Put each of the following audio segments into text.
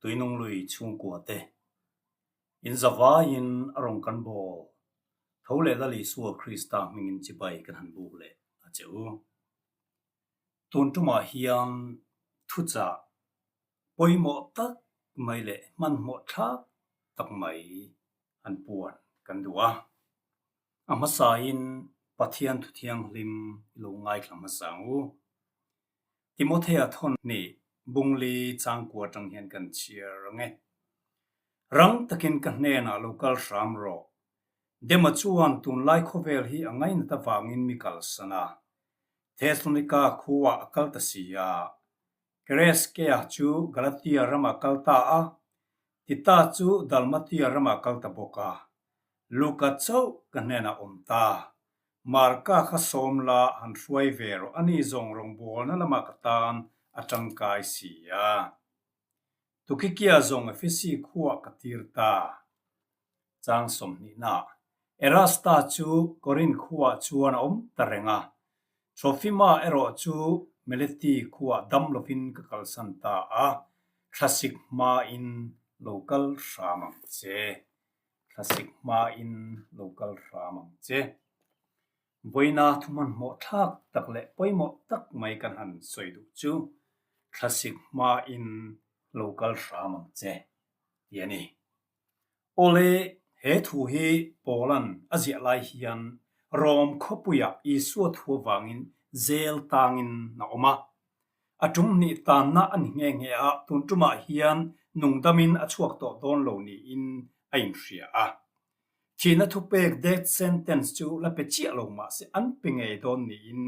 Tuinunglui chhungkua te in zavaiin a rawn kan bawl tho leh Lal Isua Krista hmingin chibai kan han buk leh a che u. Tun tumah hian thuchah pawimawh tak mai leh hmanhmawh thlak tak mai an puan kan duh a. A hmasain Pathian thu thianghlim i lo ngaithla hmasa ang u. Timothea thawn hnih Bungli changkua atang hian kan chhiar ang e. Rang takin ka hnenah lo kal hram rawh. Dema chuan tunlai khawvel hi a ngainat avangin mi kalsan a. Thesalonika khuaah a kal ta si a. Kreskea chu Galatia ramah kal ta a, Tita chu Dalmatia ramah kal ta bawk a. Luka chauh ka hnenah awm ta. Marka kha sawm la han hruai ve rawh a ni zawng rawngbawlna lamah ka tan a tangkai si a. Tukikia zawng Efesi khuaah ka tir ta. Chang sawmhnihna Erasta chu Korinth khuaah chuan a awm ta reng a. Trofima erawh chu Meleti khuaah dam lovin ka kalsan ta a, thlasik hmain lo kal hram ang che. Thlasik hmain lo kal hram ang che. Vawiina thuhmanhmawh thlak tak leh pawimawh tak mai kan han sawi duh chu thlasik hmain lo kal hram ang che tih a ni. Awle, he thu hi Paula'n a ziah lai hian Rom khawpuiah Isua thu avangin zel tangin a awm a. A tum hnih tanna a ni nghe nghe a, tun tumah hian nungdamin a chhuak tawh dawn lo niin a inhria a. Thihna thupek death sentence chu la pe chiah lo mah se an pe ngei dawn niin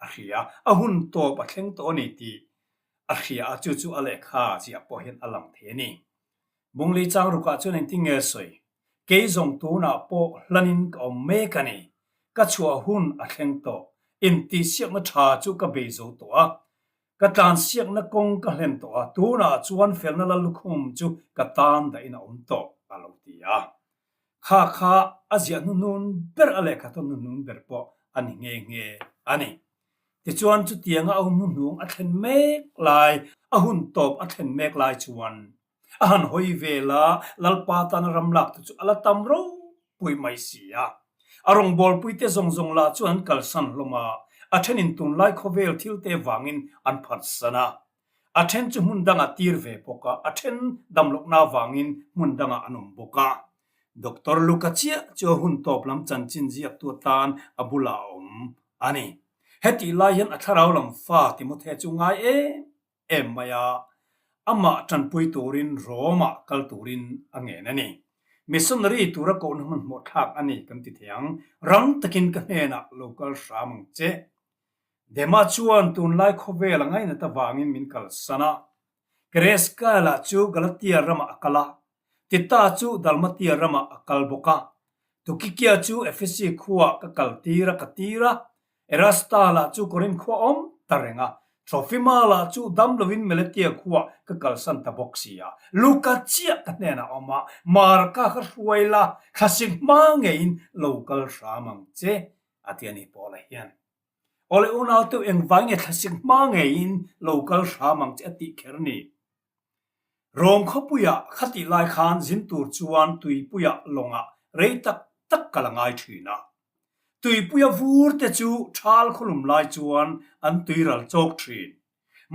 a hria. A hun tawp a thleng tawh a ni tih a hria a, chu chu a lehkha ziah pawh hian a lang thei a ni. Bungli changrukah chuan engtin nge sawi? Kei zawng tunah pawh hlanin ka awm mek a ni. Ka chhuah hun a thleng tawh. Intihsiakna tha chu ka bei zo tawh a. Ka tlansiakna kawng ka hlen tawh a, tunah chuan felna la lukhum chu ka tan dahin a awm tawh, a lo ti a. Kha kha a ziah hnuhnun ber a lehkha thawn hnuhnun ber pawh a ni nghe nghe a ni. Tichuan chutianga a hun hnuhnung a thlen mek lai, a hun tawp a thlen mek lai chuan a han hawi vel a, Lalpa tana ram lak te chu a la tam ropui mai si a. A rawngbawlpuite zawng zawng lah chuan an kalsan hlawm a, a thenin tunlai khawvel thilte vangin an phatsan a. A then chu hmun dangah tir ve bawk a, a then damlohna avangin hmun dangah an awm bawk a. Doctor Luka chiah chu a hun tawp lam chanchin ziaktu atan a bulah a awm a ni. Hetih lai hian a thlarau lam fa Timothea chu ngai em em mai a, amah tanpui turin Rome-ah kal turin a ngen a ni. Missionary tura kohna hmanhmawh thlak a ni kan ti thei ang, rang takin ka hnenah lo kal hram ang che. Dema chuan tunlai khawvel a ngainat avangin min kalsan a. Kreskaela chu Galatia ramah a kal a, Tita chu Dalmatia ramah a kal bawk a. Tukikia chu Efesi khuaah ka kal tir a ka tir a, Erasta lah chu Korinth khua awm ta reng a, Trofima lah chu dam lovin Meletia khuaah ka kalsan ta bawk si a. Luka chiah ka hnenah a awm a, Marka kha hruai la, thlasik hma ngeiin lo kal hram ang che, a ti a ni Paula hian. Awle unau teuh engvai nge thlasik hma ngeiin lo kal hram ang che a tih kher ni. Rom khawpuiah khatih lai khan zin tur chuan tuipuiah lawngah rei tak tak kal a ngai thin a. Tuipuia vur te chu thal khawlum lai chuan an tuiral chawk thin.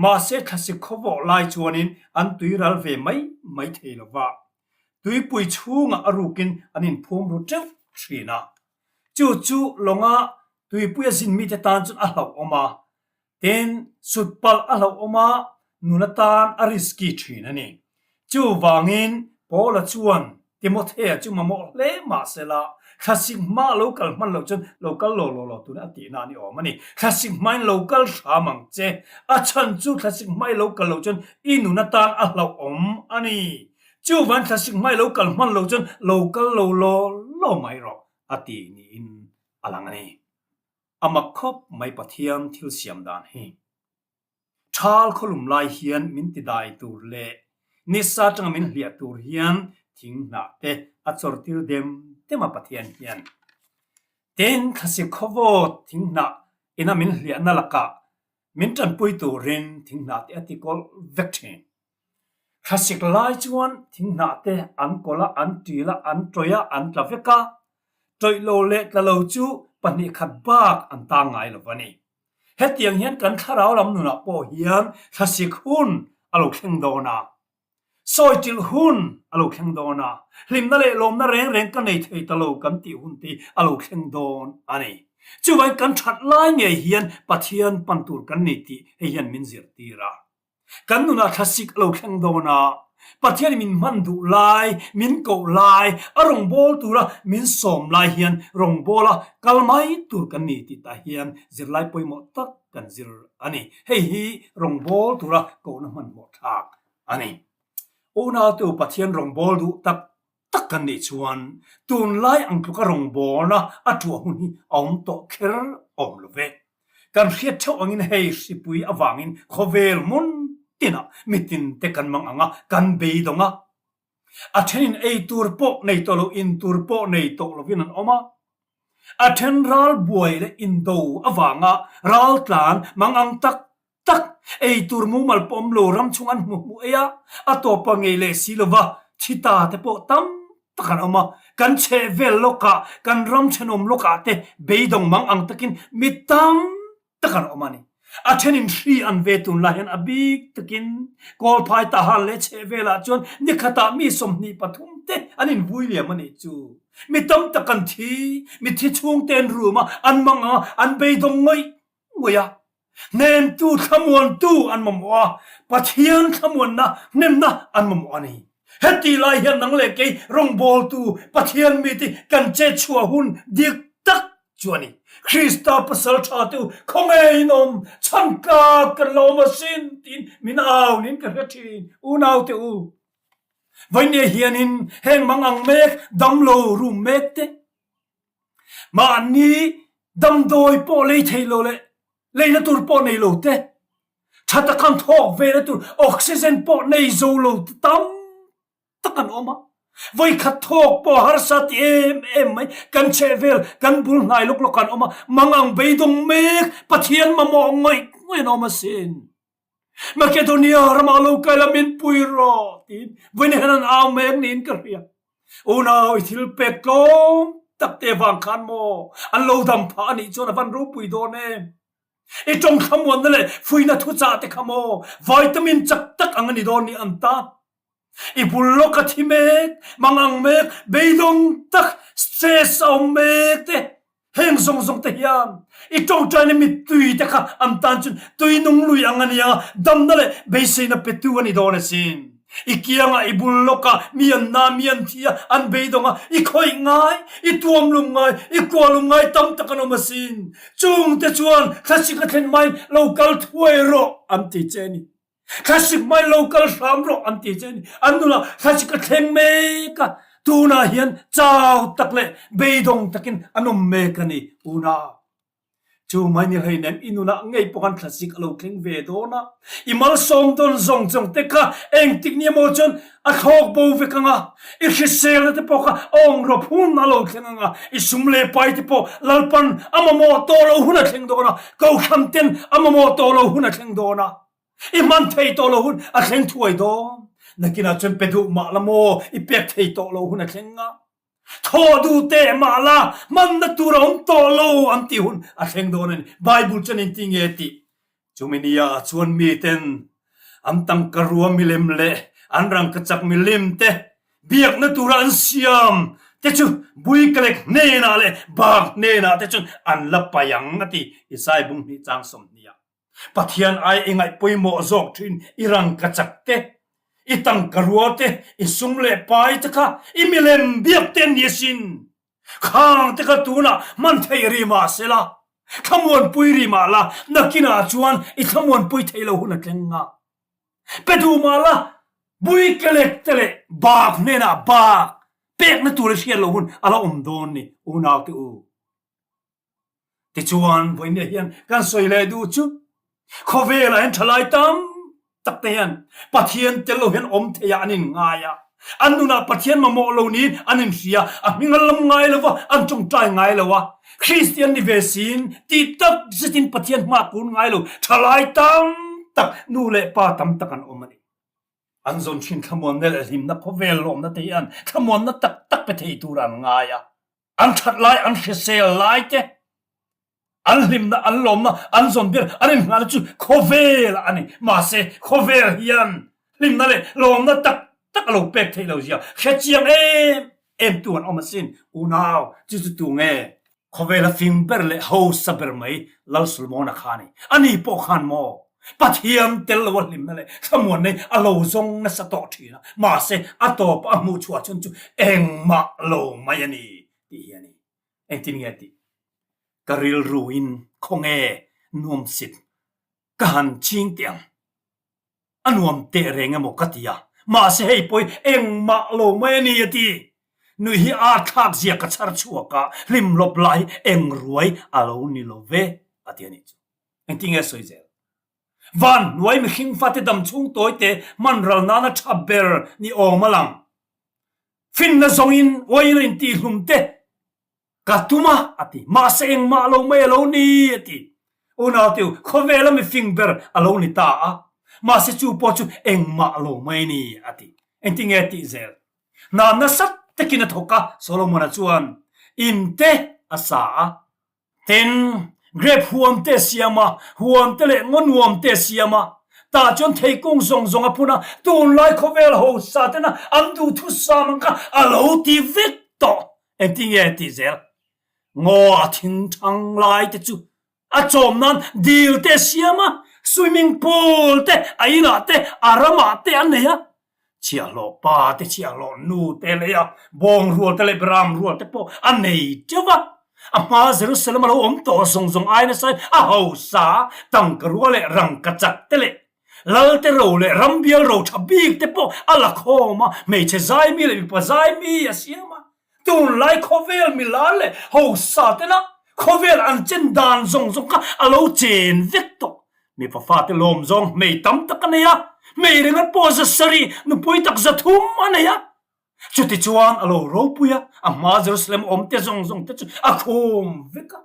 Mahse thlasik khawvawh lai chuanin an tuiral ve mai mai thei lo va. Tuipui chhungah a rukin an inphum ru teuh thin a. Chu chu lawnga tuipuia zin mite tan chuan a hlauhawm a, tin sut palh a hlauhawm a, nuna tan a risky thin a ni. Chuvangin Paula chuan Timothea chu mamawh hle mah sela, thlasik hma a lo kal hman loh chuan lo kal lo lo lo tuna a tihna a ni awm a ni. Thlasik hmain lo kal hram ang che, a chhan chu thlasik hma i lo kal loh chuan i nuna tan a hlauhawm a ni. Chuvan thlasik hmai lo kal hman lo chuan lo kal lo law law mai rawh a ti niin a lang a ni. A mak khawp mai Pathian thil siam dan hi. Thal khawlum lai hian min ti dai tur leh nisa atanga min hliah tur hian thing hnah te a chawr tir dem dem a Pathian hian. Tin, thlasik khawvawt thing hnah ina min hliahna lakah min tanpui turin thing hnah te a ti kawlh vek thin. Thlasik lai chuan thinghnah te an kawlh a, an ṭil a, an ṭawih a, an tla vek a. Ṭawih lo leh tla lo chu pahnihkhat bak an tang ngai lo a ni. Hetiang hian kan thlarau lam nunah pawh hian thlasik hun a lo thleng dawn a. Sawi ṭilh hun a lo thleng dawn a, hlimna leh lawmna reng reng ka nei thei ta lo kan tih hun te a lo thleng dawn a ni. Chuvangin kan ṭhat lai ngei hian Pathian pan tur kan ni tih hei hian min zirtir a. Kan nunah thlasik a lo thleng dawn a, Pathianin min hman duh lai, min koh lai, a rawngbâwl tura min sawm lai hian rawngbâwla kal mai tur kan ni tih tah hian zirlai pawimawh tak kan zir a ni. Hei hi rawngbâwl tura kohna hmanhmawh thlak a ni. Unautu Pathian rawngbâwl duh tak tak kan nih chuan tunlai ang tluka rawngbâwlna a ṭuah hun hi a awm tawh kher awm lo ve. Kan hriat ṭheuh angin hei hripui avangin khawvel hmun tinah mitinte kan mang ang a, kan beidawng a. A ṭhenin ei tur pawh nei tawh lo, in tur pawh nei tawh lovin an awm a. A ṭhen ral buai leh indo avanga raltlan mang ang tak tak, ei tur mumal pawh awm lo ram chhung an hmu hmu ei a, a tawpa ngei leh si lova thi ta te pawh tam tak an awm a. Kan chheh vel lawkah, kan ram ṭhenawm lawkah te beidawng mang ang takin mi tam tak an awm a ni. A thenin hri an ve tunlai hian a bik takin Kawlphai Tahan leh chheh velah chuan nikhatah mi 23 te an invui liam a nih chu. Mi tam tak an thi, mitthi chhungte an rum a, an mang a, an beidawng ngawih ngawih a. Hnemtu thlamuantu an mamawh a, Pathian thlamuanna hnemna an mamawh a ni. Heti lai hian nang leh kei rawngbawltu Pathian mite kan chet chhuah hun dik tak chu a ni. Krista pasal tha te u khawnge in awm, chhan tlak kan la awm asin tiin min au niin ka hre thin, unau te u. Vainia hianin heng mang ang mek damlo rum mek te, mahni damdawi pawh lei thei lo leh leina tur pawh nei lo te, Tha tak an thawk ve na tur oxygen pawh nei zo lo te tam tak an awm a. Vawikhat thawk pawh harsa ti em em mai kan chhehvel kan bul hnai lawk lawk an awm a, mangang beidawng mek Pathian mamawh ngawih ngawih an awm asin. Makedonia ramah lo kai la min pui rawh tiin vawiin hian an au mek niin ka hria. Unau i thil pek tlawm tak te vang khan maw an lo dam phah anih chuan a van ropui dawn em. I tawng thlamuanna leh fuihna thuchah te kha maw vitamin chak tak ang a ni dawn ni an ta. I bul lawk a thi mek, mang ang mek, beidawng tak, stress a awm mek te, heng zawng zawng te hian i tawngtaina mittui te kha an tan chuan tui nung lui ang a nia, damna leh beiseina petu a ni dawn asin. I kiangah i bul lawkah mi an na, mi an thi a, an beidawng a, i khawih ngai, i tuamlum ngai, i kualum ngai tam tak an awm asin. Chungte chuan thlasik a thlen hmain lo kal thuai rawh an ti che a ni. Thlasik hmain lo kal hram rawh an ti che a ni. An nunah thlasik a thleng mek a, tunah hian chau tak leh beidawng takin an awm mek a ni, unau. Chu mai ni hleinem i nunah ngei pawh khan thlasik a lo thleng ve dawn a, i malsawm dawn zawng zawng te kha engtik ni emaw chuan a thlawk bo vek ang a, i hriselna te pawh kha a awng rawp hun a lo thleng ang a, i sum leh pai te pawh Lalpan a mamawh tawh lo hun a thleng dawn a, Kohhran ten a mamawh tawh lo hun a thleng dawn a, i hman thei tawh lo hun a thleng thuai dawn. Nakinah chuan pe duh mah la maw, i pek thei tawh lo hun a thleng a. Thaw duh teh mah la, hmanna tur a awm tawh lo an tih hun a thleng dawn a ni. Bible chuan engti nge tih? Chumi nia chuan miten an tangka rua milem leh an rangkachak milim te biakna tura an siam te chu buikalek hnenah leh bak hnenah te chuan an la paih ang a ti, Isai bunghnih chang 20 ah. Pathian ai i ngaih pawimawh zawk thin i rangkachak te, i tangkarua te, i sum leh pai te kha i milem biak te an ni asin. Khang te kha tunah hman theih ri mah se la, thlamuanpui ri mah la, nakinah chuan i thlamuanpui theih lo hun a tleng nga. Pe duh mah la, bui kelek te leh bak hnenah bak pekna tur i hriat loh hun a la awm dawn ni, unaute u. Tichuan, vawinia hian kan sawi leh duh chu khawvelah hian thalai tam tak te hian Pathian tel lo hian awm theiah an inngai a, an nunah Pathian mamawh lo niin an inhria, a hming an lam ngai lo va, an tawngtai ngai lo a, Kristian ni ve siin tih tak zetin Pathian hma kun ngai lo thalai tam tak nu leh pa tam tak an awm a ni. An zawn thin thlamuanna leh hlimna khawvel lawmna te hian thlamuanna tak tak pe thei tur an ngai a. An that lai, an hrisel lai te, an hlimna, an lawmna, an zawn ber, an inngahna chu khawvel a ni. Mahse, khawvel hian hlimna leh lawmna tak tak a lo pek theih lo zia hre chiang em em tu an awm asin. Unau, chu chu tu nge? Khawvela fing ber leh hausa ber mai Lal Solomona kha a ni. Ani pawh khan maw Pathian tel loa hlimna leh thlamuanna hi a lo zawng nasa tawh thin a, mahse a tawpa a hmuh chhuah chhun chu engmah lo mai a ni tih hi a ni. Engtin nge tih? Ka rilruin khawnge nuamsit ka han ching teh ang. A nuam teh reng emaw ka ti a, mahse hei pawh hi engmah lo mai a ni a ti. Nui hi a thlak zia ka chhar chhuak a, hlim lawp lah hi eng ruai a lo ni lo ve a ti a nih chu. Engtin nge sawi zel? Van hnuai mihring fate dam chhung tawi te hman ral nana tha ber ni awm a lang. Finna zawngin uain a intihhlum te Ka tum a, a ti. Mahse engmah lo mai a lo ni, a ti. Unauteu, khawvela mifing ber a lo ni ta a. Mahse chu pawh chu engmah lo mai a ni, a ti. Engtin nge a tih zel? Hna nasa takin a thawk a, Solomon-a chuan in te a sa a. Tin, grape huam te a siam a, huam te leh ngaw nuam te a siam a. Tah chuan theikung zawng zawng a phun a, tunlai khawvel hausa tena an duhthusam ang kha a lo ti vek tawh. Engtin nge tih zel? Ngaw a thing thang lai te chu a chawm nan dil te a siam a, swimming pool te a inah te a ramah te an nei a, chhiahhlawh pa te chhiahhlawh nu te lei a, bawng rual te leh beram rual te pawh a nei teuh a. A hma Jerusalem a lo awm tawh zawng zawng ai nasa in a hausa tangka rua leh rangkachak te leh Lal te ro leh rambial ro tha bik te pawh a la khawm a, hmeichhe zaimi leh mipa zaimi a siam a. Tunlai khawvel milar leh hausa tena khawvel an chen dan zawng zawng kha a lo chen vek tawh. Mipa fate lawm zawng hmei tam tak a nei a, hmei ringawt pawh 700, nupui tak 300 a nei a. Chutichuan a lo ropui a, a hma Jerusalem awm te zawng zawng te chu a khum vek a.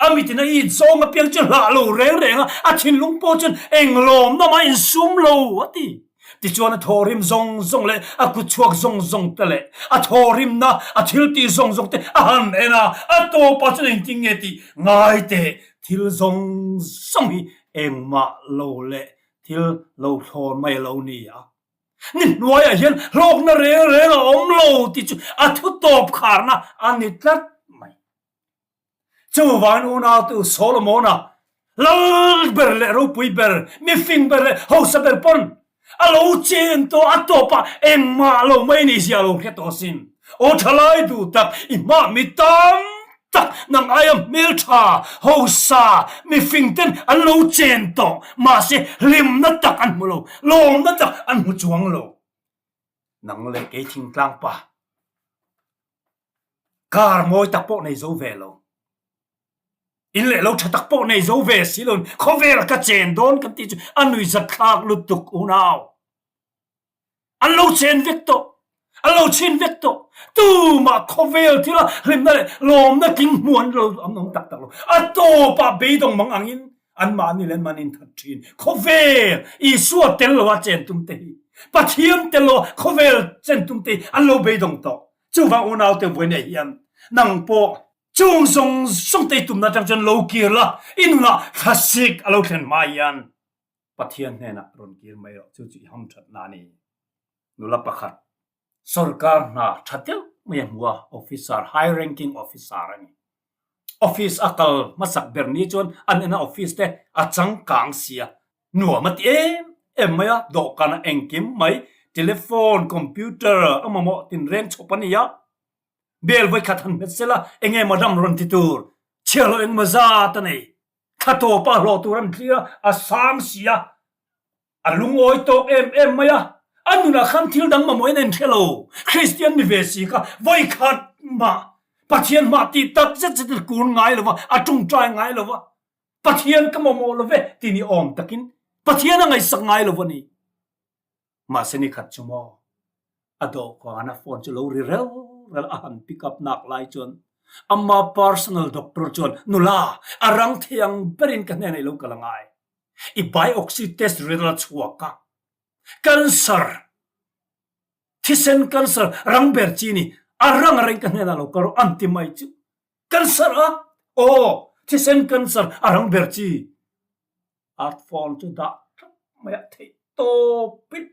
A mitin a it zawng apiang chu hlah lo reng reng a, a thinlung pawh chuan eng lawmna mah insum lo a ti. Tichuan a thawhrim zawng zawng leh a kutchhuak zawng zawng te leh a thawhrimna a thil tih zawng zawng te a han en a, a tawpah chuan engtin nge tih ngai teh thil zawng zawng hi engmah lo leh thil lo thlawn mai a lo ni a. Ni hnuaiah hian hlawkna reng reng a awm lo tih chu a thu tawp kharna a ni tlat mai. Chuvangin unautu Solomona, lal ber leh ropui ber, mifing ber leh hausa ber pawn a lo chen tawh a tawpah engmah lo mai ni zia lo hre tawh asin. Aw thalai duh tak, i hmah mi tam tak nang aia hmeltha, hausa, mifing ten an lo chen tawh, mahse hlimna tak an hmu lo, lawmna tak an hmu chuang lo. Nang leh kei thingtlang pa, car mawi tak pawh nei zo ve lo, in leh lo tha tak pawh nei zo ve si lo, khawvel ka chen dawn kan tih chu a nuihzat thlak lutuk unau. An lo chen vek tawh, an lo chhin vek tawh. Tumah khawvel thila hlimna leh lawmna tling hmu an lo an awm tak tak lo. A tawpah beidawng mang angin anmahni leh anmahni in that thin. Khawvel Isua tel loa chen tum te hi, Pathian tel loa khawvel chen tum te hi an lo beidawng tawh. Chuvang unaute vawiin hian nang pawh chung zawng zawng te i tumna atang chuan lo kir la, i nunah thlasik a lo thlen hma hian Pathian hnenah rawn kir mai rawh, chu chu i ham thatna a ni. Nula pakhat, sorkar hna tha deuh mai a hmu a, officer, high ranking officer a ni. Office a kal hmasak ber ni chuan an ena office te a changkang sia, nuam a ti em em mai a, dawhkan a engkim mai, telephone, computer a mamawh tinreng chhawp a ni a. Bel vawikhat han hmet sela enge madam rawn ti tur, chhiarloh engemaw zat a nei. Thla tawpa hlawh tur an thlir a, a sang si a, a lungawi tawk em em mai a, a nunah khan thil dang mamawhin a inhre lo. Kristian mi ve si kha vawikhat mah Pathian hmah tih tak zet zet in kun ngai lo va, a tawngtai ngai lo va, Pathian ka mamawh lo ve ti ni awm takin Pathian a ngaihsak ngai lo a ni. Mahse ni khat chu maw? A dawhkan a phone chu lo ri rel rel a han pick up nak lai chuan ama personal doctor chuan nula a rang thei ang berin ka hnenah i lo kal angai. I biopsy test result a chhuak a, cancer. Thisen cancer rang ber chi ni. A rang a reng ka hnenah lo kal rawh an ti mai chu. Cancer a? Aw, thisen cancer a rang ber chi. A phone chu dah tlat mai a theih tawpin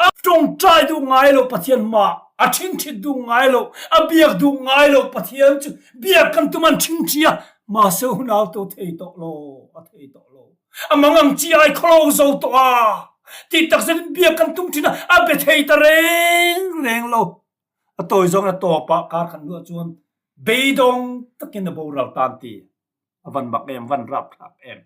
a tawngtai duh ngai lo Pathian hmaah a thinthit duh ngai lo, a biak duh ngai lo Pathian chu biak kan tum an thinthi a, mahse hunau tu thei tawh lo, a thei tawh lo. A mangang chi ai khawlo zo tawh a, tih takzet in biak kan tum thin a, a be thei ta reng reng lo. A tawi zawng in a tawpah kar khat hnuah chuan beidawng takin a boral tan ti. A van mak em, van rapthlak em.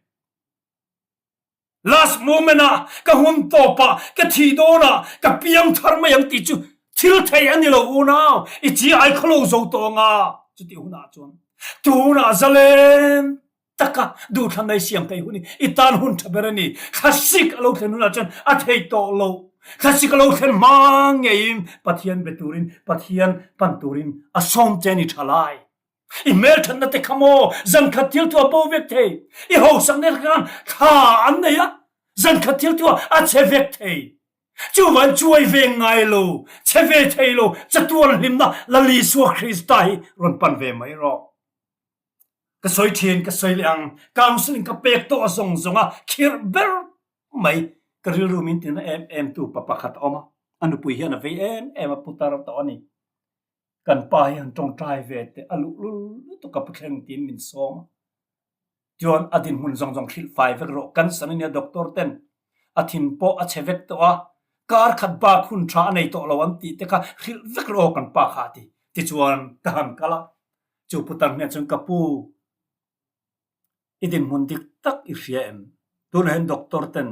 Last moment ah ka hun tawp ah ka thi dawn ah ka piang thar mai ang tih chu thil theih a ni lo unau, i chi ai khawlo zo tawh anga chutih hunah chuan tunah zalen taka duhthlan nei siam thei hun hi i tan hun tha ber a ni. Thlasik a lo thlen hunah chuan a thei tawh lo. Thlasik a lo thlen hma ngeiin Pathian be turin, Pathian pan turin a sawm che a ni tha lai. I hmelthatna te kha maw zankhat thil thu a bo vek thei. I hosakna te khan thla an nei a, zankhat thil thu a che vek thei. Chuvan chuai ve ngai lo, che ve thei lo, chatuan hlimna Lal Isua Krista hi rawn pan ve mai rawh. Ka sawi thin, ka sawi leh ang, counselling ka pek tawh zawng zawng a, khirh ber mai ka rilru min tina em em tu pa pakhat a awm a, a nupui hian a vei em em a, putar tawh a ni. Kan pa hi han tawngtai ve teh a luh lul lutuk a pu thleng tiin min sawm a. Chuan a dinhmun zawng zawng hrilh fai vek rawh cancer a nia doctor ten a thin pawh a chhe vek tawh a, kar khat bak hun tha a nei tawh lo an tih te kha hrilh vek rawh aw kan pa kha a ti. Tichuan ka han kal a, chu putar hnenah chuan ka pu, I dinhmun dik tak i hria em? Tunah hian doctor ten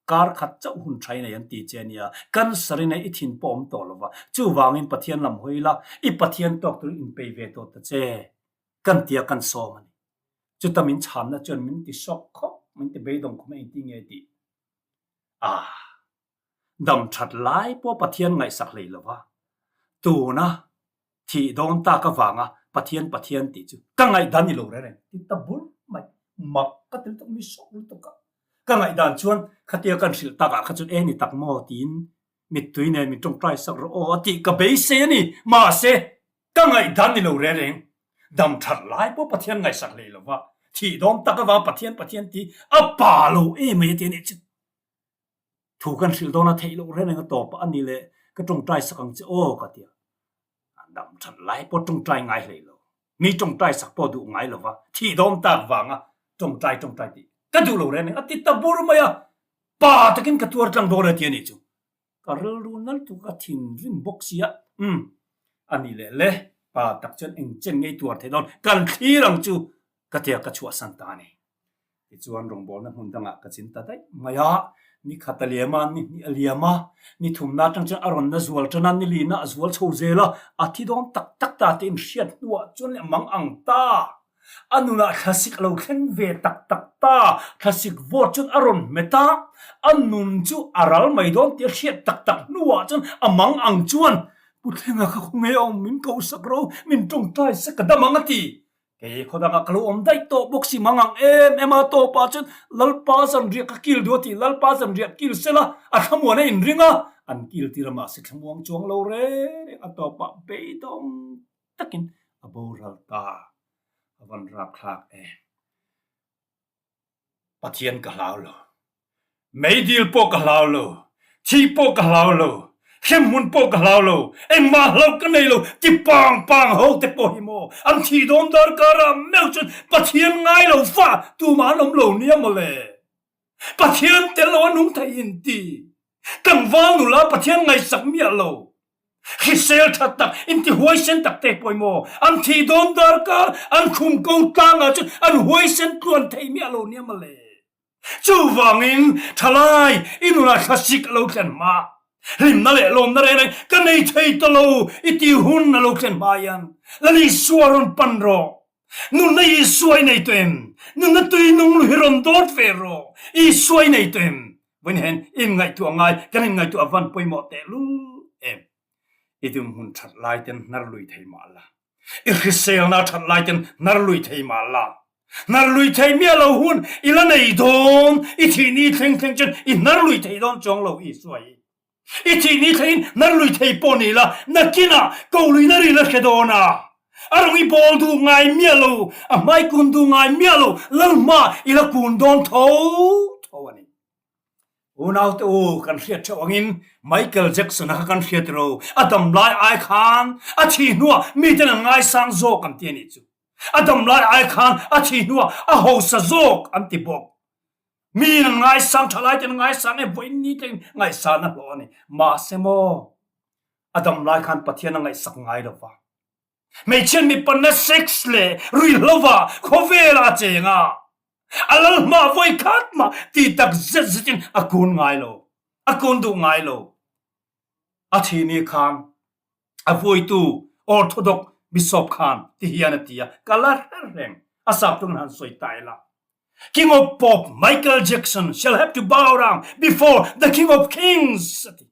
kar khat chauh hun tha i nei an ti che a nia, cancer i nei i thin pawh awm tawh lo va, chuvangin Pathian lam hawi la, i Pathian tawk turin inpei ve tawh ta che kan tia kan sawm a ni. Chuta min chhanna chuan min ti sawk khawp, min ti beidawng khawp a engtin nge tih? Ah! Dam that lai pawh Pathian ngaihsak hlei lo va, tuna Thih dawn tak avanga Pathian Pathian tih chu ka ngaihdan ni lo reng reng ti ta bur mai. Mak ka ti lutuk, mi sawk lutuk a. Ka ngaihdan chuan khatia kan hrilh takah kha chuan e ni tak maw tiin mittui nen min tawngtai sak rawh aw a tih ka beisei a ni. Mahse, ka ngaihdan ni lo reng reng. Dam that lai pawh Pathian ngaihsak hlei lo va, thih dawn tak avanga Pathian Pathian tih a pa lo em mai a ti a nih chu. Thu kan hrilh dawn a theih loh reng reng a tawp a ni leh ka tawngtai sak ang che aw ka ti a. A dam that lai pawh tawngtai ngai hlei lo. Mi tawngtai sak pawh duh ngai lo va, thih dawm tak vanga tawngtai tawngtai tih ka duh lo reng reng a ti ta bur mai a. Pa takin ka tuar tlang dawn a ti a nih chu. Ka rilru nal tuk a thinrim bawk si a, umm a ni leh le, pa tak chuan eng chen ngei tuar thei dawn kan thlir ang chu ka tia ka chhuahsan ta a ni. Tichuan rawngbawlna hmun dangah ka chin ta daih mai a, ni khat a liam a, ni hnih a liam a, ni thumna atang chuan a rawn na zual tan a, ni lina a zual chho zel a, a thi dawn tak tak ta tih inhriat hnuah chuan leh mang ang ta. A nunah thlasik a lo thleng ve tak tak ta, thlasik vawt chuan a rawn hmet a, a nun chu a ral mai dawn tih a hriat tak tak hnuah chuan a mang ang chuan, Pu Thlenga kha khawnge a awm, min kohsak ro, min tawngtai sek ka dam ang a ti. Kei khaw dangah ka lo awm daih tawh bawk si mang ang em em a, tawpah chuan Lalpa zanriah ka kil duh a ti, Lalpa zanriah kil sela a thlamuan a inring a, an kil tir a mahse thlamuang chuang lo reng reng a tawpah beidawng takin a boral ta, a van rapthlak em. Pathian ka hlau lo. Meidil pawh ka hlau lo. Thih pawh ka hlau lo. Hremhmun pawh ka hlau lo. Engmah hlauh ka nei lo. Ti pang pang ho te pawh hi maw an thih dawn darkar ah meuh chuan Pathian ngai lo fa tumah an awm lo nia mawle. Pathian tel lo a nung thei in ti. Tlangval nula Pathian ngaihsak miah lo. Hrisel tha tak, inti huaisen tak te pawimawh an thih dawn darkar an khum ko tlangah chuan an huaisen tluan thei miah lo nia mawle. Chuvangin thalai i nunah thlasik a lo thlen hma, hlimna leh lawmna reng reng ka nei thei ta lo i ti hun a lo thlen hma hian Lal Isua rawn pan rawh. Nunna Isua i nei tawh em? Nunna tui nung lu hi rawn dawt ve rawh. Isua i nei tawh em? Vawiin inngaihtuah ngai kan inngaihtuah van pawimawh tehlul em? I dinhmun that lai ten hnar lui thei mah la, i hriselna that lai ten hnar lui thei mah la, hnar lui thei miah lo hun i la nei dawn, i thihni thleng thleng chuan i hnar lui thei dawn chuang lo Isua hi. I thih ni thlengin nar lui thei pawh ni la, nakinah ko lui na ri la hre dawn a. A rawng i bawl duh ngai miah lo, a hmai kun duh ngai miah lo, lal hma i la kun dawn tho tho a ni. Unaute u, kan hriat theuh angin Michael Jackson-a kha kan hriat ro, a dam lai ai khan a thih hnuah miten an ngaisang zawk an ti a nih chu. A dam lai ai khan a thih hnuah a hausa zawk an ti bawk. Mi an ngaisang tha lai ten ngaisang e vawiin ni tlein ngaihsan a hlawh a ni. Mahse maw, a dam lai khan Pathian a ngaihsak ngai lo va. Hmeichhiat mipanna sex leh ruihhlova khawvelah a cheng a, a lal hma vawi khat mah ti tak zet zetin a kun ngai lo, a kun duh ngai lo. A thi ni khan a vuaitu Orthodox Bishop khan ti hian a ti a, ka la hre reng, a sap tung han sawi ta ila. King of Pop Michael Jackson shall have to bow down before the King of Kings a ti.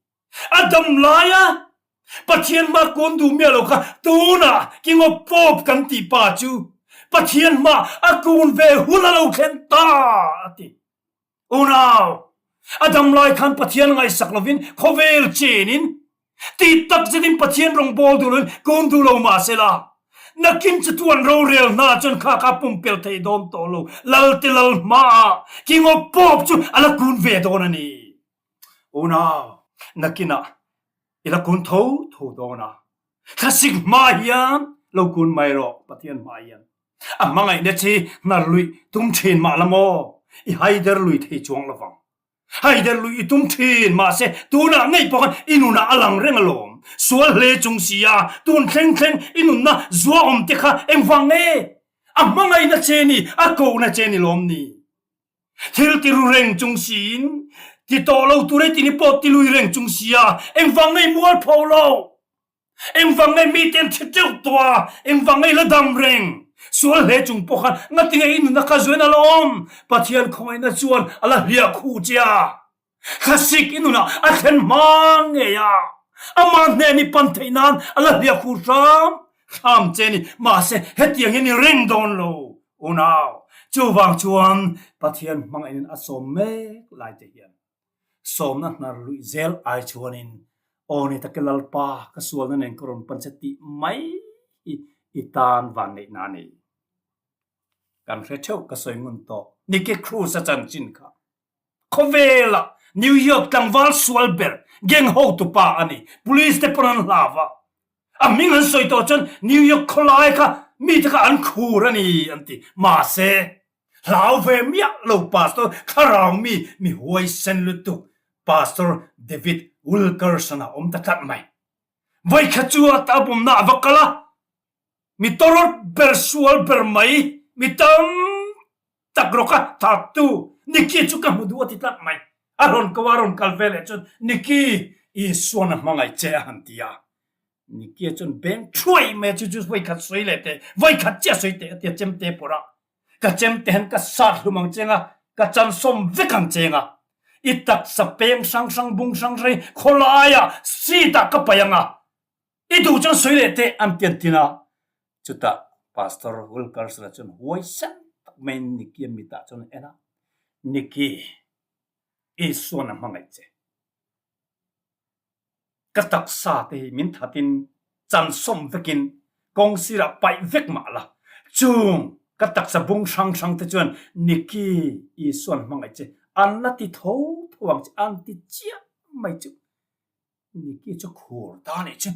A dam laia Pathian hma kun duh miah lo kha tunah King of Pop kan tih pa chu Pathian hma a kun ve hun a lo thlen ta a ti. Unau, a dam lai khan Pathian ngaihsak lovin khawvel chenin ti tak zetin Pathian rawngbawl duh loin kun duh lo mah sela, nakin chu tuan rorel hna chuan kha kha pumpel thei dawn tawh lo, Lal te lal hmaah King of Pop chu a la kun ve dawn a ni. Unau, nakinah i la kun tho tho dawn a, thlasik hma hian lo kun mai rawh Pathian hma hian. A hmangaihna chi hnar luih tum thin mah la maw, i haider lui thei chuang lo vang. Haider luih i tum thin mahse tunah ngei pawh khan i nunah a lang reng alawm. Sual hle chung si a, tun thleng thleng i nunna zua awm te kha engvang nge? A hmangaihna che ni, a kohna che ni lawm ni? Thil ti ru reng chung siin, ti tawh lo tur e tini pawh ti lui reng chung sia, engvang ngei mual pho lo? Engvang ngei mite an thi teuh tawh a, engvang ngei la dam reng? Sual hle chung pawh khan ngatinge i nunna kha zuain a la awm? Pathian khawngaihna chuan a la hliah khu che a. Thlasik i nunah a thlen hma ngei a, amah hnen i pan theih nan a la hliah khu hram hram che ni. Mahse, hetiang hian i ring dawn lo, unau. Chuvang chuan Pathian hmangaihna a sawm mek lai te hian sawmna hnar luih zel ai chuanin aw ni take Lalpa ka sualna nen ka rawn pan che tih mai hi i tan vanneihna a ni. Kan hre theuh ka sawi ngun tawh. Nicky Cruz a chanchin kha. Khawvela New York tlangval sual ber gang hotupa a ni. Police te pawn an hlau a. A hming an sawi tawh chuan New York khawlai kha mite kha an khur a ni an ti. Mahse, hlau ve miah lo Pastor thlarau mi mi huaisen lutuk Pastor David Wilkerson a awm ta tlat mai. Vawikhat chu a tabawmna a va kal a, mi tawrawt ber sual ber mai, mi tam tak rawk a thattu Nicky chu ka hmu duh a ti tlat mai. A rawn ko a, a rawn kal ve leh chuan Nicky, Isuan a hmangaih che a han ti a. Nicky chuan beng thuai mai a, chu chu vawikhat sawi leh teh, vawikhat chiah sawi teh a ti a, chemte pawrh a. Ka chemte hian ka sat hlum ang cheng a, ka chansawm vek ang cheng a. I taksa peng hrang hrang, bung hrang hrang hi khawlaiah seat ah ka paih ang a. I duh chuan sawi leh teh an ti an tin a. Chutah Pastor Wilkerson-a chuan huaisen tak maiin Nicky-a mitah chuan a en a, Nicky, Isuan a hmangaih che. Ka taksa te hi min thatin chansawm vekin kawng sirah paih vek mah la, chung ka taksa bung hrang hrang te chuan Nicky, Isuan a hmangaih che an la ti tho tho ang che, an ti chiah mai chu. Nicky chu khur ta nih chu.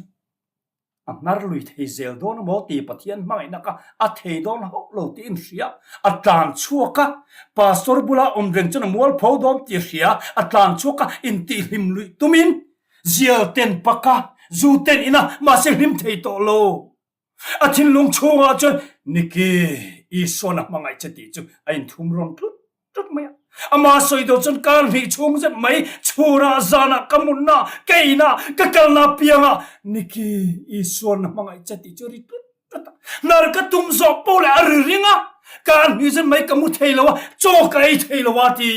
A hnar lui thei zel dawn emaw ti Pathian hmangaihna kha a thei dawn hauh lo tih in hria. A tlan chhuak a, Pastor bula awm reng chuan a mualpho dawn tih a hria. A tlan chhuak a, intihhlim luih tumin zial ten pak a, zu ten in a, mahse hlim thei tawh lo. A thinlung chhungah chuan Nicky, Isuan a hmangaih che tih chu a inthum rawn tlut tlut mai a. Amah sawi deuh chuan kar hnih chhung zet mai chhunah zanah ka mutna, ka inah, ka kalna piangah Nicky, Isuan a hmangaih che tih chu a ri tlut tlut a. Hnar ka tum zawh pawh leh a ri ring a, kar hnih zet mai ka mu thei lo a, chaw ka ei thei lo a ti.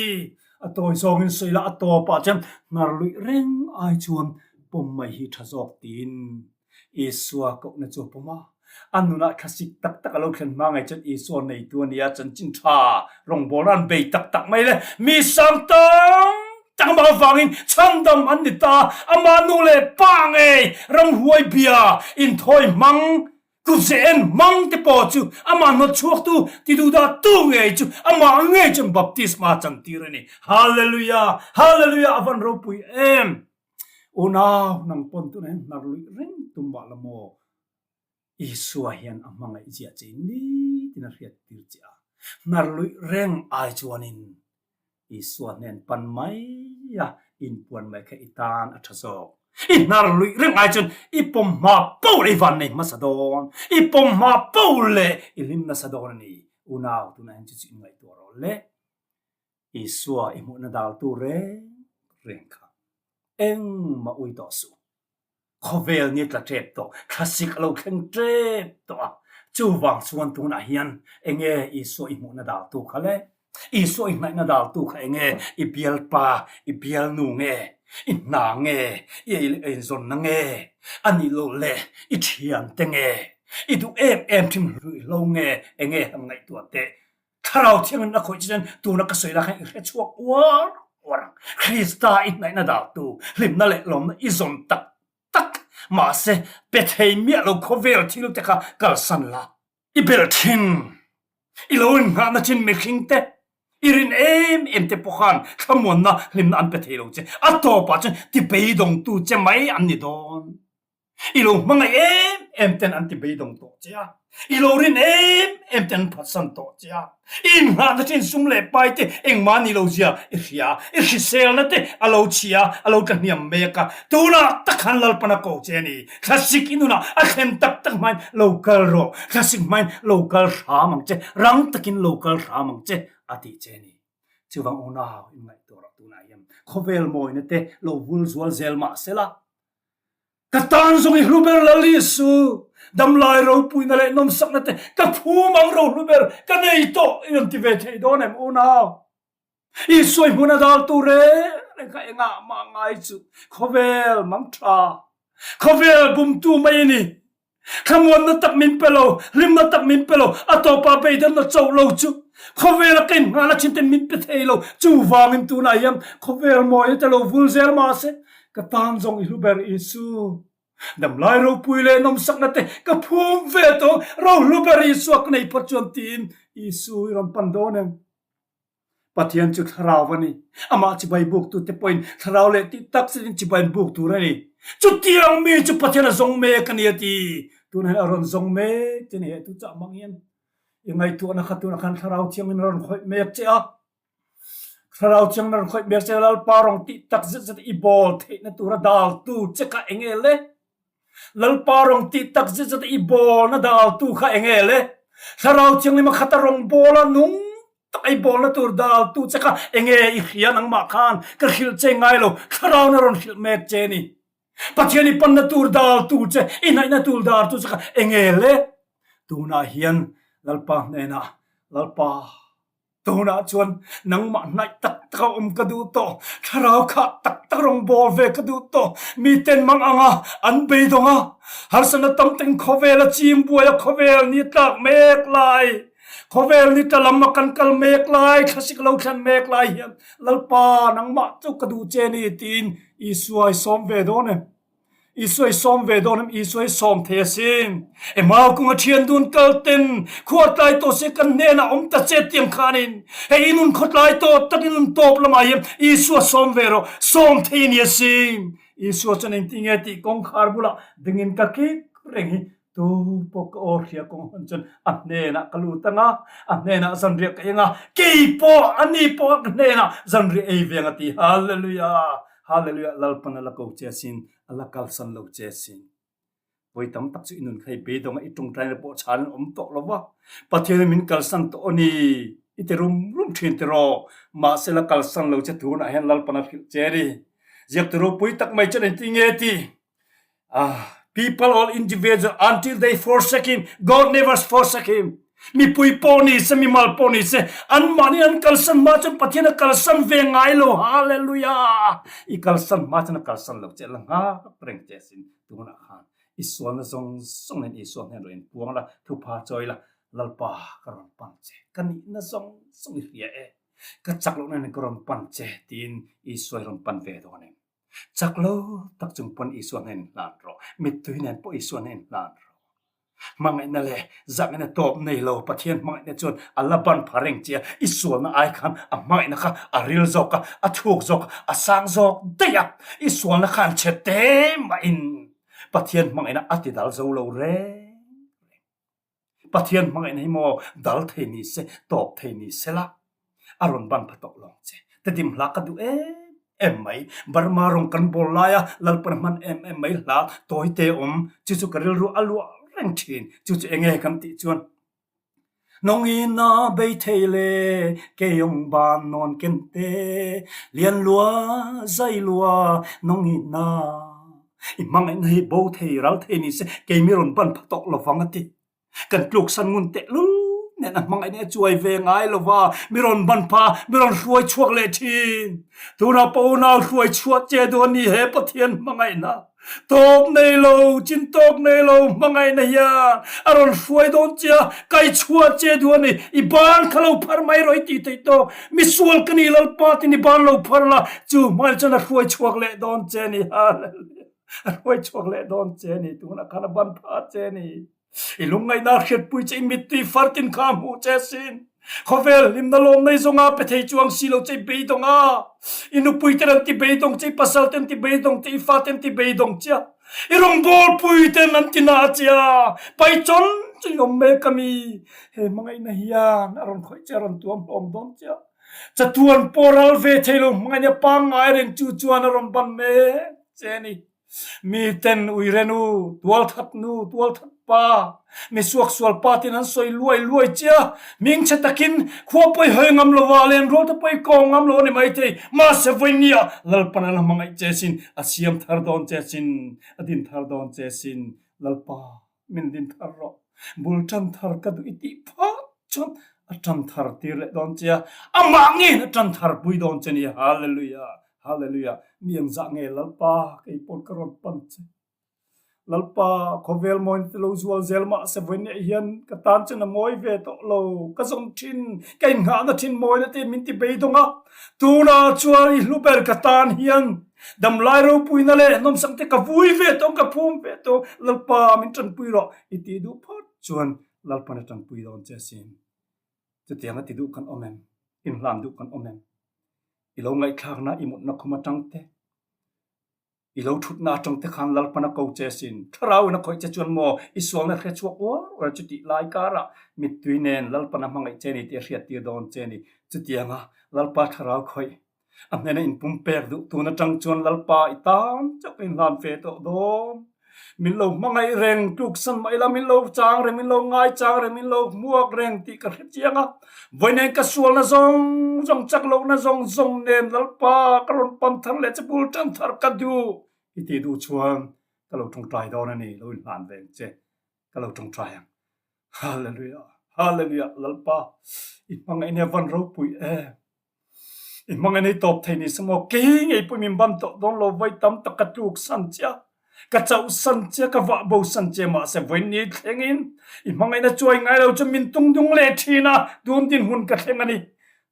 A tawi zawngin sawi la a tawpah chuan hnar luih reng ai chuan pawm mai hi tha zawk tiin Isua kohna chu a pawm a, a nunah thlasik tak tak a lo thlen hma ngei chuan Isua neitu a ni a, chanchin tha rawngbawlna an bei tak tak mai le, mi sang tam Amah avangin chhandam an ni ta, amah nu leh pa ngei ramhuai bia inthawi hmang, kutze en hmang te pawh chu amah hnawt chhuaktu tiduhdah tu ngei chu amah ngei chuan baptisma chantir a ni. Hallelujah! Hallelujah! A van ropui em! Unau nang pawn tunah hian hnar luih reng tum mah la maw? Isua hian a hmangaih ziah che in nitin a hriat tir che a, hnar luih reng ai chuanin Isua hnen pan mai a inpuan mai kha i tan a tha zawk. I hnar luih reng ai chuan i pawm hma po leh i van nei hmasa dawn, i pawm hma po leh i hlim nasa dawn a ni. Unau tunah hian chu chu inngaihtuah rawh le. Isua i hmuhna daltu reng reng kha engmah ui tawh suh. Khawvel ni tla tep tawh, thlasik a lo thleng tep tawh a, chuvang chuan tunah hian enge Isua i hmuhna daltu kha le? Isua i hnaihna daltu kha enge? I bialpa, i bialnu nge? I hna nge? I ei leh einzawnna nge? A nih loh le i thiante nge? I duh em em thin hluihlo nge? Enge han ngaihtuah teh? Thlarau Thiangin a khawih che chuan tuna ka sawi lai khan i hre chhuak uar uar ang. Krista i hnaihna daltu hlimna leh lawmna i zawn tak tak mahse pe thei miah lo khawvel thil te kha kalsan la. I belh thin, i lo innghahna thin mihring te, i rin em em te pawh khan thlamuanna hlimna an pe thei lo che. A tawpah chuan ti beidawngtu che mai an ni dawn. I lo hmangaih em em ten an ti beidawng tawh che a, i lo rin em em ten an phatsan tawh che a, i inngahna thin sum leh pai te engmah ni lo zia i hria a, i hriselna te a lo chhia a, a lo tla hniam mek a, tunah tak khan Lalpan a ko che a ni. Thlasik i nunah a thlen tak tak hmain lo kal rawh, thlasik hmain lo kal hram ang che, rang takin lo kal hram ang che a tih che a ni. Chuvang unau inngaihtuah rawh tunah hian khawvel mawina te lo vul zual zel mah sela, Ka tan zawng i hlu ber Lal Isu, damlai ropuina leh nawmsakna te ka phum ang ro hlu ber ka nei tawh i rawn ti ve thei dawn em unau? Isua i hmun a dal tur reng reng kha engah mah ngai chu khawvel mang tha, khawvel bumtu mai i ni. Thlamuanna tak min pe lo, hlimna tak min pe lo, a tawpah beidanna chauh lo chu khawvela ka inngahna thin ten min pe thei lo. Chuvangin tunah hian khawvel mawina te lo vul zel mahse ka tan zawng i hlu ber Isu. Damlai ropui leh nawmsakna te ka phum ve tawh ro hlu ber Isua ka nei phawt chuan tiin Isu i rawn pan dawn em? Pathian chu thlarau a ni. Amah chibai buktute pawhin thlarau leh tih tak zetin chibai an buk tur a ni. Chutiang mi chu Pathian a zawng mek a ni a ti. Tunah hian a rawn zawng mek che ni. He tu chah hmang hian i ngaihtuahna kha tunah khan thlarau thiangin a rawn khawih mek che a. Thlarau thiangin a rawn khawih mek che a, Lalpa rawng tih tak zet zet i bawl theihna tura daltu che kha eng nge le? Lalpa rawng tih tak zet zet i bawlna daltu kha eng nge le? Thlarau Thianghlim a khat a rawng bawl a nung tak a i bawlna tur daltu che kha eng nge i hria nangmah khan ka hrilh che ngai lo, Thlarau na rawn hrilh mek che ni. Pathian i panna tur daltu che, i hnaihna tur daltu che kha eng nge le? Tunah hian Lalpa hnenah, Lalpa, Tunah chuan nangmah hnaih tak tak a awm ka duh tawh, thlarau khah tak tak rawn bawl ve ka duh tawh. Miten mang ang a, an beidawng a, harsatna tam takin khawvel a chim buai a, khawvel ni tlak mek lai, khawvel ni tla lam a kan kal mek lai, thlasik lo thlen mek lai hian Lalpa nangmah chu ka duh che ni tiin Isua i sawm ve dawn em? Isua i sawm ve dawn em? Isua i sawm thei asin. Emau kunga thian dun kal ten khuatlai tawh se kan hnenah awm ta che tiang khanin hei i nun khawtlai tawh tak i nun tawp lamah hian Isua sawm ve rawh. Sawm thei a ni asin. Isua chuan engtin nge tih kawngkhar bulah dingin ka kik reng hi Tu pawh ka aw hria kawng hawn chuan a hnenah ka lut ang a, a hnenah zanriah ka eng a, kei pawh a ni pawh ka hnenah zanriah ei ve ang a ti. Hallelujah! Hallelujah! Lalpan a la ko che asin, a la kalsan lo che asin. Vawi tam tak chu i nun kha i beidawng a, i tawngtaina pawh chhan an awm tawh lo va, Pathianin min kalsan tawh a ni, i ti rum rum thin tiraw? Mahse la kalsan lo che tunah hian Lalpan a hrilh che a ni. Ziaktu ropui tak mai chuan engtin nge ti? Ah, people all individual until they forsake him. God never forsake him. Mipui pawh ni se, mimal pawh ni se, an mahni an kalsan hma chuan Pathian a kalsan ve ngai lo. Hallelujah! I kalsan hma chuan a kalsan lo che, la nghak reng che sin. Tunah khan i sualna zawng zawng nen Isua hnen rawn inpuang la, thupha chawi la, Lalpa ka rawn pan che, ka nihna zawng zawng i hria e. Ka chak lohna nen ka rawn pan che tiin Isua i rawn pan ve dawn em? Chak lo tak chung pawn Isua hnen hlan rawh. Mittui nen pawh Isua hnen hlan rawh. Hmangaihna leh zahngaihna tawp nei lo Pathian hmangaihna chuan a la ban pha reng che a, i sualna ai khan a hmangaihna kha a ril zawk a, a thuk zawk a, a sang zawk daih a, i sualna khan chhe te mahin Pathian hmangaihna a ti dal zo lo reng reng. Pathian hmangaihna hi maw dal thei ni se, tawp thei ni se la, a rawn ban pha tawh lawng che. Tedim hla ka duh em em mai. Burma rawng kan bawl laia Lalpan hman em em mai hla tawi te awm, chu chu ka rilru a luah reng thin. Chu chu enge kan tih chuan, Nawngin a bei thei le keiawng ban nawn ken te, lian lua zai lua nawngin a. I hmangaihna hi bo thei ral thei ni se keimi rawn ban pha tawh lovang a ti. Kan tluksan ngun tehlul nen a hmangaihna a chuai ve ngai lova, mi rawn ban pha, mi rawn hruai chhuak leh thin. Tunah pawh unau hruai chhuah che dawn ni he Pathian hmangaihna tawp nei lo, chin tawk nei lo hmangaihna hian a rawn hruai dawn che a, kai chhuah che duh a ni. I ban kha lo phar mai rawh i tih theih tawk. Misual ka ni Lalpa tin i ban lo phar la, chu hmangaihna chuan a hruai chhuak leh dawn che a ni. Hallelujah! A hruai chhuak leh dawn che a ni, tunah khan a ban phah che a ni. I lungngaihna hriatpui che i mittui fartin kha a hmuh che asin. Khawvel hlimna lawm nei zawnga pe thei chuang si lo che i beidawng a. I nupui ten an ti beidawng che, i pasal ten ti beidawng che, i fa ten ti beidawng che a. I rawngbawlpui ten an ti na che a. Pai chawn chu i awm mek a mi. He hmangaihna hian a rawn khawih che, a rawn tuam hlawm dawn che a. Chatuan pawh ral ve thei lo hmangaihna pangngai reng chu chuan a rawn ban mek che a ni. Mi ten uire nu, tualthat nu, tualthat pa, mi suaksual pa tin an sawi luai luai che a, hmingchhe takin khua pawi hawi ngam lo va, lenrual te pawi kawng ngam lo a ni maithei. Mahse vawinia Lalpan a la hmangaih che sin, a siam thar dawn che sin, a din thar dawn che sin, Lalpa min din thar rawh, bul tan thar ka duh i tih phah chuan a tan thar tir leh dawn che a, amah ngeiin a tan thar pui dawn che ni. Hallelujah! Hallelujah! Mi ang zah nge Lalpa kei pawn ka rawn pan che. Lalpa khawvel mawina te lo zual zel mahse vawiinah hian ka tan chuan a mawi ve tawh lo. Ka zawm thin, ka innghahna thin mawina te min ti beidawng a. Tunah chuan i hlu ber ka tan hian damlai ropuina leh nawmsak te ka vui ve tawh ang, ka phum ve tawh ang. Lalpa min tanpui rawh i tih duh phawt chuan Lalpan a tanpui dawn che asin. Chutianga ti duh kan awm em? Inhlan duh kan awm em? I lo ngaihthlakna i mutna khum atang te, i lo thutna atang te khan Lalpan a ko che asin. Thlarau in a khawih che chuan maw i sualna hre chhuak uar uar chutih lai karah mittui nen Lalpan a hmangaih che ni tih a hriattir dawn che ni. Chutianga Lalpa thlarau khawih A hnena inpumpek duh tun atang chuan Lalpa i tan chauh ka inhlan ve tawh dawn. Min lo hmangaih reng tluksan mah ila, min lo chang reng, min lo ngai chang reng, min lo hmuak reng tih ka hre chiang a. Vawiin ka sualna zawng zawng, chak lohna zawng zawng nen Lalpa ka rawn pan thar leh che bul tan thar ka duh i tih duh chuan ka lo tawngtai dawn a ni, lo inhlan ve ang che, ka lo tawngtai ang. Hallelujah! Hallelujah! Lalpa i hmangaih nia van ropui em! I hmang en ei tawp thei ni se maw? Kei ngei pawh min ban tawh dawn lo, vawi tam tak ka tluk san che a, ka chauh san che a, ka vah bo san che mahse vawi ni thlengin i hmangaihna chuai ngai lo chu min tung dung leh thin a, tun dinhmun ka thleng a ni.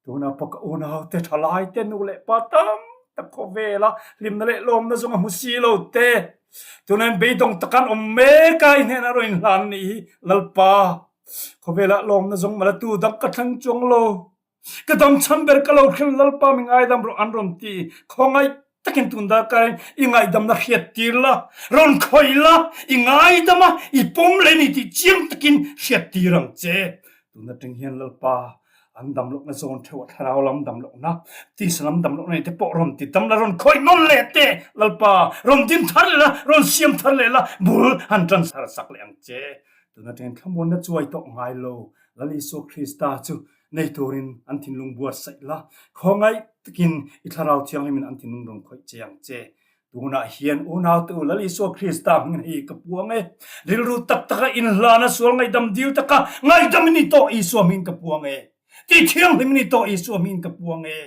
Tunah pawh ka unau te, thalai te, nu leh pa tam tak khawvel a, hlimna leh lawmna zawng a hmu si lo te, tunah hian beidawng tak an awm mek a, i hnenah rawn inhlan a nih hi, Lalpa, khawvelah lawmna zawng malatu dang ka thleng chuang lo. Ka dam chhan ber ka lo hrilh Lalpa mi ngaidam rawh an rawn ti. Khawngaih takin tun darkar in i ngaihdamna hriat tir la, rawn khawih la, i ngaidam a, i pawm leh ni tih chiang takin hriat tir ang che. Tun atang hian Lalpa an dam lohna zawn theuh a thlarau lam dam lohna, tisa lam dam lohna te pawh rawn ti dam la, rawn khawih nawn leh teh Lalpa, rawn din thar leh la, rawn siam thar leh la, bul han tan thar sak leh ang che. Tun atangin thlamuanna chuai tawh ngai lo Lal Isua Krista chu nei turin an thinlung buatsaih la, khawngaih takin i Thlarau Thianghlimin an thinlung rawn khawih che ang che. Tunah hian unaute u Lal Isua Krista hming hi ka puang e. Rilru tak taka inhlana sual ngaihdam dil taka ngaihdam i ni tawh Isua hming ka puang e. Ti thianghlim i ni tawh Isua hming ka puang e.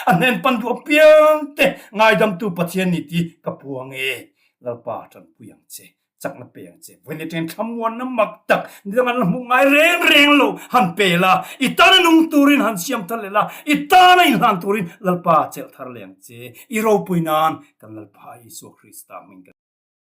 A hnen pan duh apiang te ngaidamtu Pathian ni ti ka puang e. Lalpa tanpui ang che. Chakna pe ang che. Vawiin atangin thlamuanna mak tak nidang an la hmuh ngai reng reng lo han pe la, i tana nung turin han siam thar leh la, i tana inhlan turin Lalpa chelh thar leh ang che. I ropui nan kan Lalpa Isua Krista hming kan.